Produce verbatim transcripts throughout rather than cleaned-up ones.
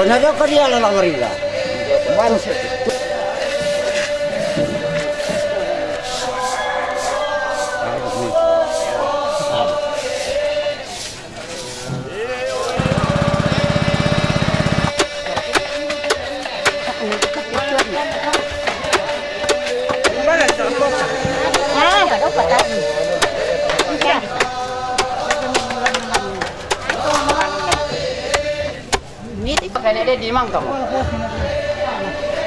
Nah, dia kau dia lalang riga. Baru se- Ini tipe kena dia di mang kamu.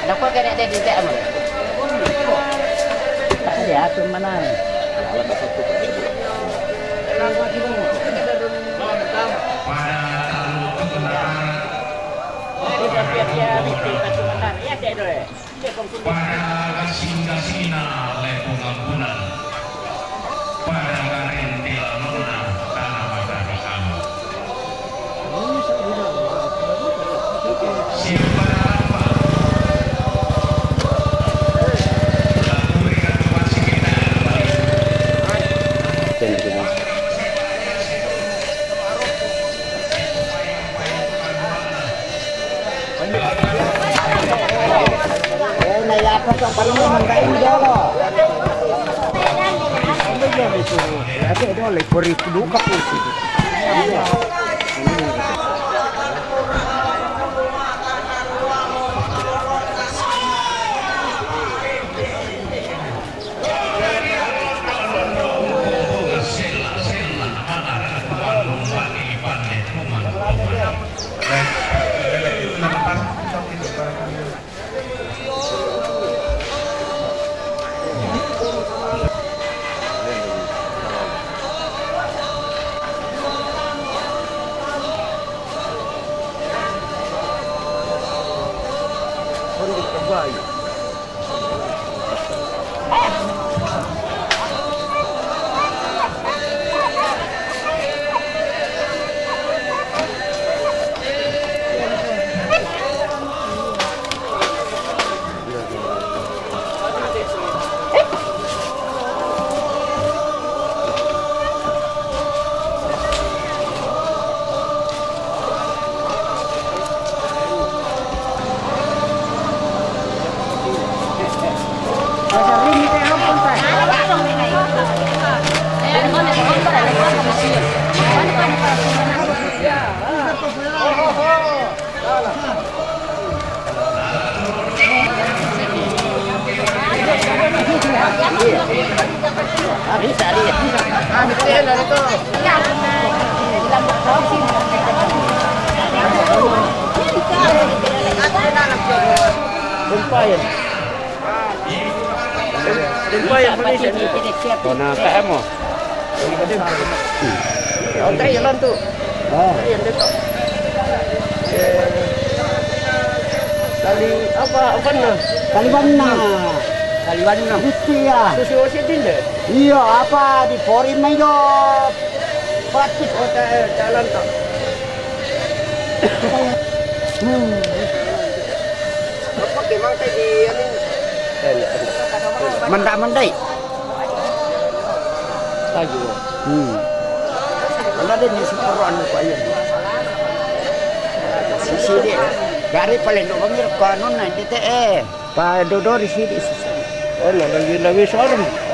Dapat kena dia di tak aman. Tak ada apa mana. Pada talu kebenaran, pada talu kebenaran. Para gasing-gasingna lebbung ampunan, para gareng dilalonna tana mata di kami. Siapa nama? Lagu mereka coba singkirkan. Sumpah ya. Sumpah ya, polisi. Kona K M mo. Oh, tayo lang to. Oh. Tayo lang to. Eh, tali, apa, apa na? Taliwan na. Taliwan na. Itu ya. Susi-usi din de. Iya, apa, di forum na ito. Praktis. Oh, ta-, tayo lang to. Hmm. Apa, kemang tayo di, ano? Manda-mandai. Tayo. Hmm. Wala din yung sa Quran mo pa yun. Sisi di. Gari pala, no, kami, kung ano na, hindi te, eh. Pa, dodori sidi. Wala, lagi, lagi sa oras.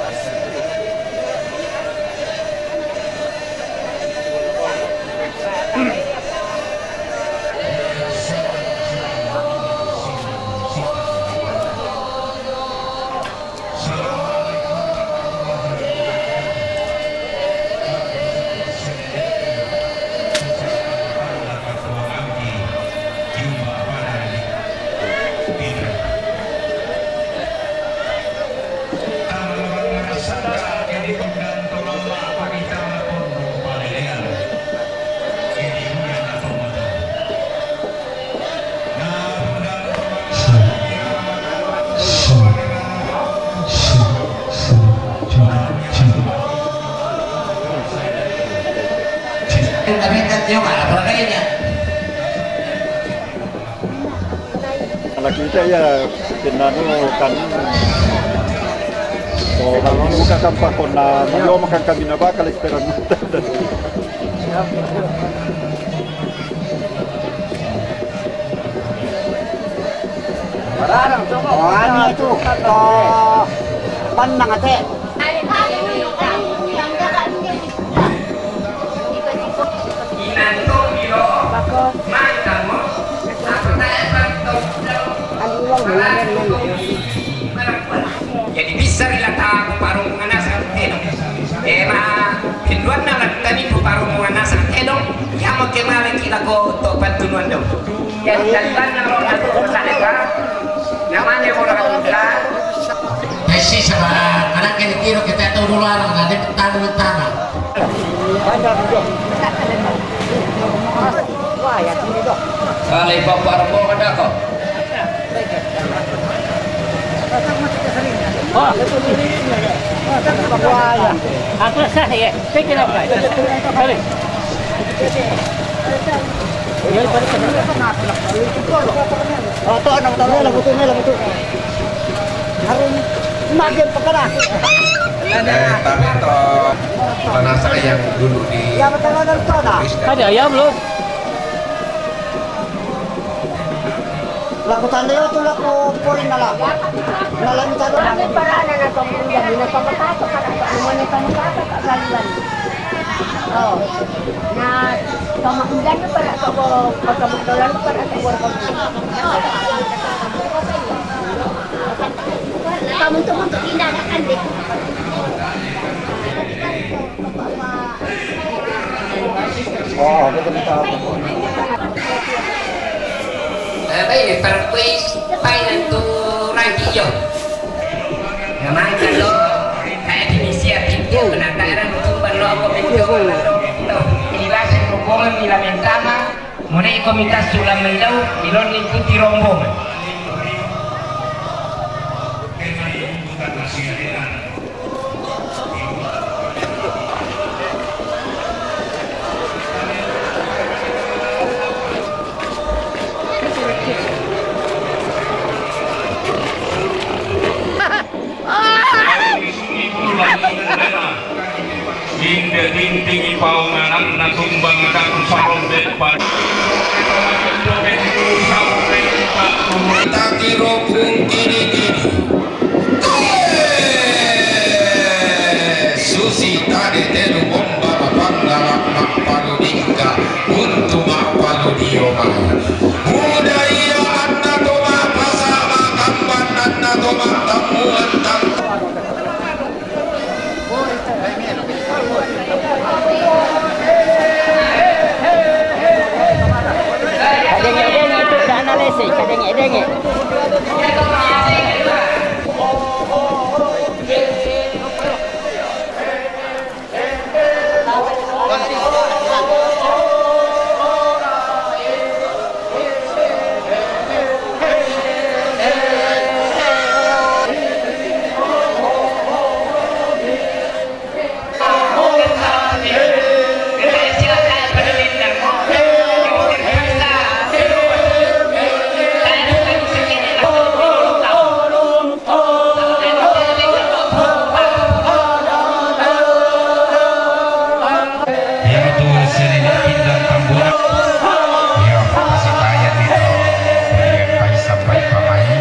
Nakita ya, kinanu kan. So, kalau buka kampak kona, yo makan kami na bakal esperan. Oh, anu itu. Oh, bannang ate. Jadi bisa rilata ko parombongan nasang tedong. Ema, pinduan na lattani ko parombongan nasang tedong. Yamo ke male kila ko to pantunuan dong. Jadi, dan na ro na to tale ka. Namanya orang muda. Pesi sama anak yang tiro kita tahu dulu larang, nanti tangan tanah. Kali bapak rombongan dah kok. Aku sah ya. Saya kira apa? Sorry. Oh, to, ano, to, ano, lagu to, ano, lagu to. Harus makin pekara. Eh, tapi to, pernah saya yang dulu di. Ya, betul, betul, betul, dah. Ada ayam, loh. Laku tanda yo tu laku pori nala. Nala ni tanda. Para na na to, na to, para na to, Oh. Na, tama ulan na para sa ko, pagkabutolan na para sa ko. Kamunto-munto, pinadakan din. Oo, kita minta. Abay, nagparang ko eh, painan to rangkilyo. Naman ka to, kaya pinisiya, pinsiya, penataran, tumban lo ako, pinsiya, iniwasan ko kung nila mentama, muna iko mitas sulam mendaw, ilon ni puti rombongan. Inda tinting ipaunganan na tumbang akan parombe pa. Takiro pungkini-kini. Susi tadi telu bomba mapanggalak mapaludingka untuk mapaludio mai. Budaya anna to mapasa makamban anna to matamuan tang. Kadenge-denge itu dana lese, kadenge-denge. Iya, betul, sini pindah tambura. Iya, makasih banyak nih, tuh. Iya, Pak Isam, Pak Imam, ayo.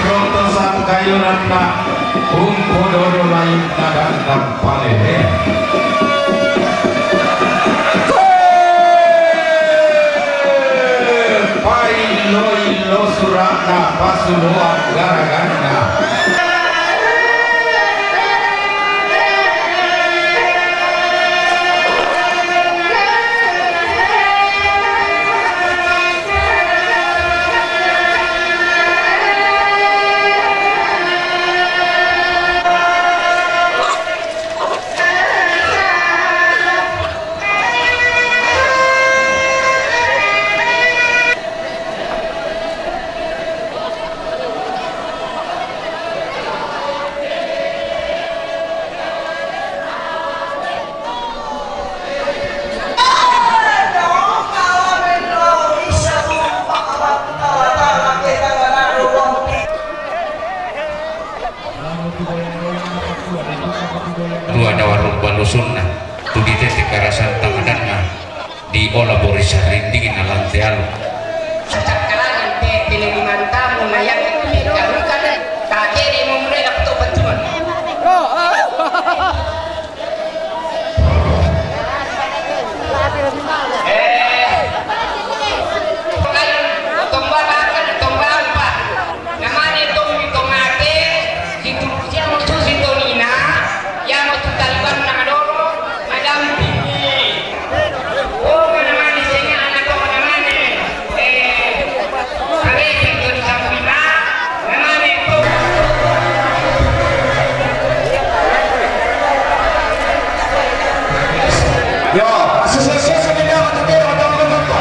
Roto sangkayunanna, umpododo lainna dandang palele. Paillo-illo sura'na pasuloan garaganna. Rindingin na lantealu. Sacakkalangan te pele limantamu na yang itu mekalukan kakede memulai laptop betulan. Eh, tomba makan, tomba apa? Namane tombi tomate, situ siamo susi tonina, yamo tu taliban na dolo, madampingi. Oh, namane senga anak ko namane. Eh, kare yang tu di samping na, namane ko. Yo, asosiasi yang dapat kita atau apa?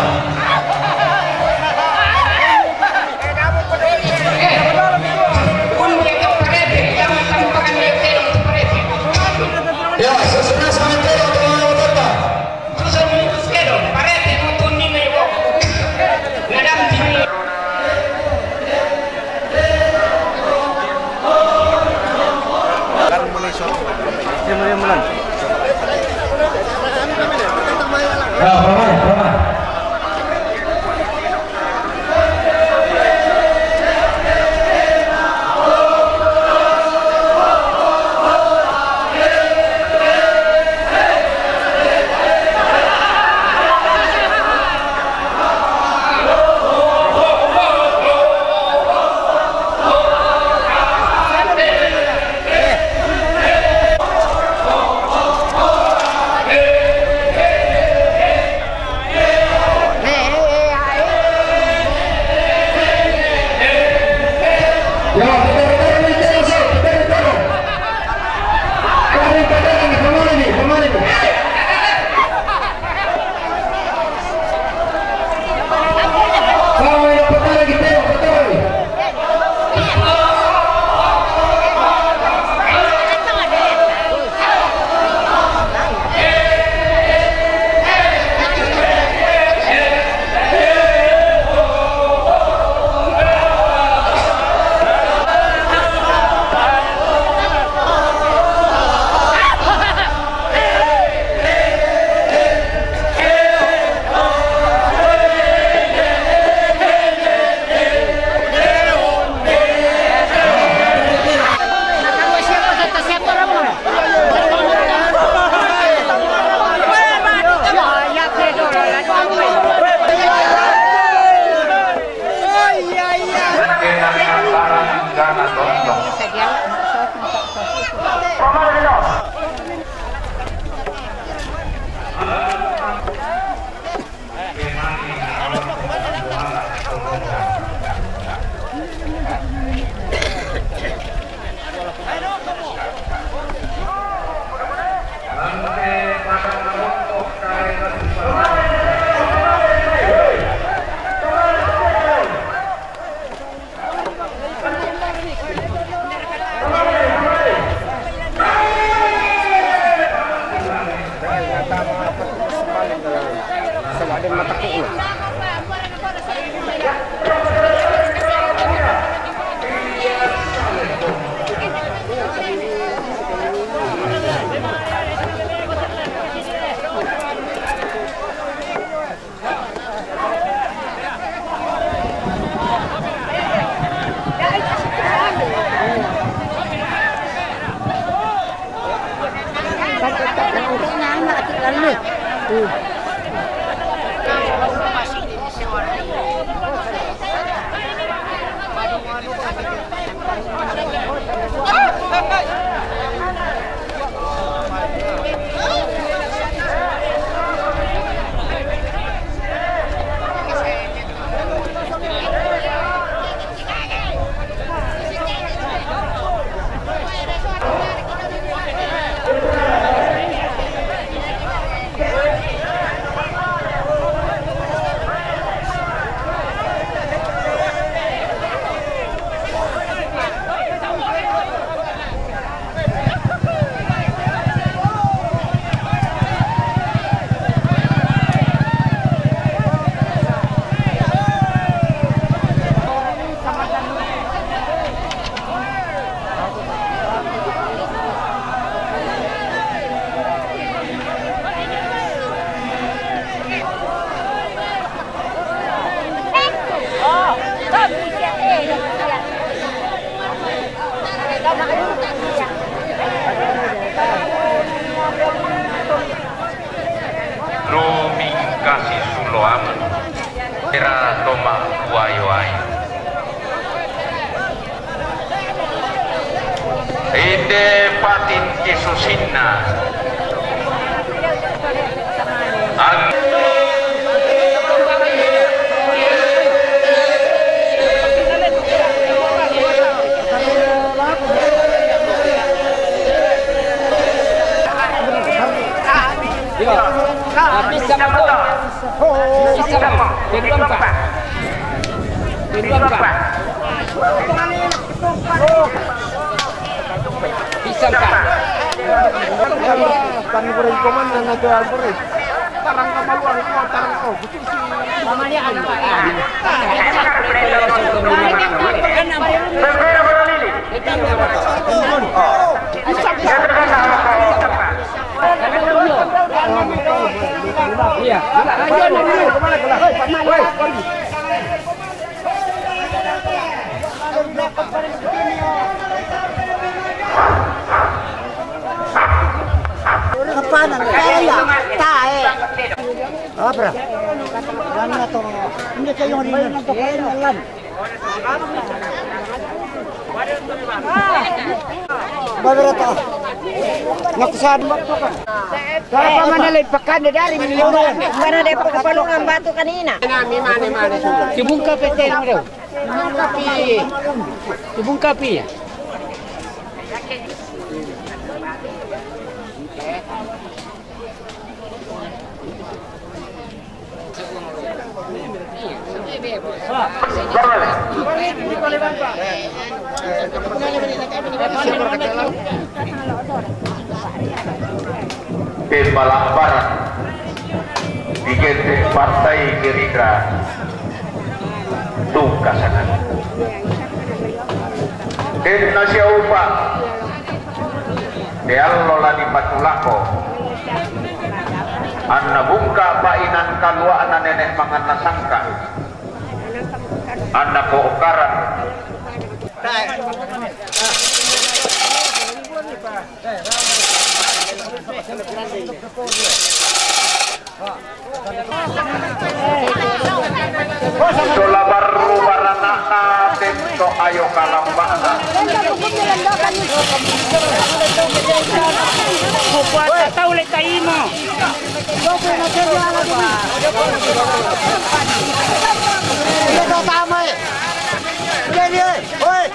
Lumingkasi suloam, era toma kuayo ai. Inde patin kisusinna. An- Iya. Ah, pisang apa? Pisang apa? Kedua empat. Kedua empat. Pisang apa? Tanggung komandan atau alpuri. Tarang kamaluan, tarang kau. Mama dia anak. Iya. Kapanan, kaya, tae. Abra. Ano na to? Hindi kayo rin. Yan, yan. Bagara to. Nakusahan mo to ka. Kaya pa man nalay pakanda dari, mana de pakapalungan batu kanina. Tibungka pe telo daw. Tibungka pe. Tibungka pe. Pembalambaran di gente Partai Gerindra tungkasanan. Denna siaupa de allo la dipatulako. Anna bungka painan kalua'na nene' manganna sangka. Anna ko'karan. Sola barru barana'na tento ayo kalamba'na. Kupuasa tau le taimo. Oi.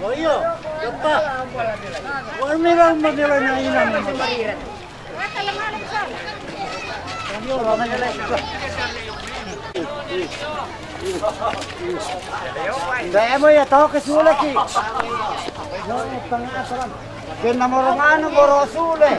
Oh iya, cepat. Warmi lang madila na inang. Dai mo ya, tau ke sule ki. Kena morong anu boro sule.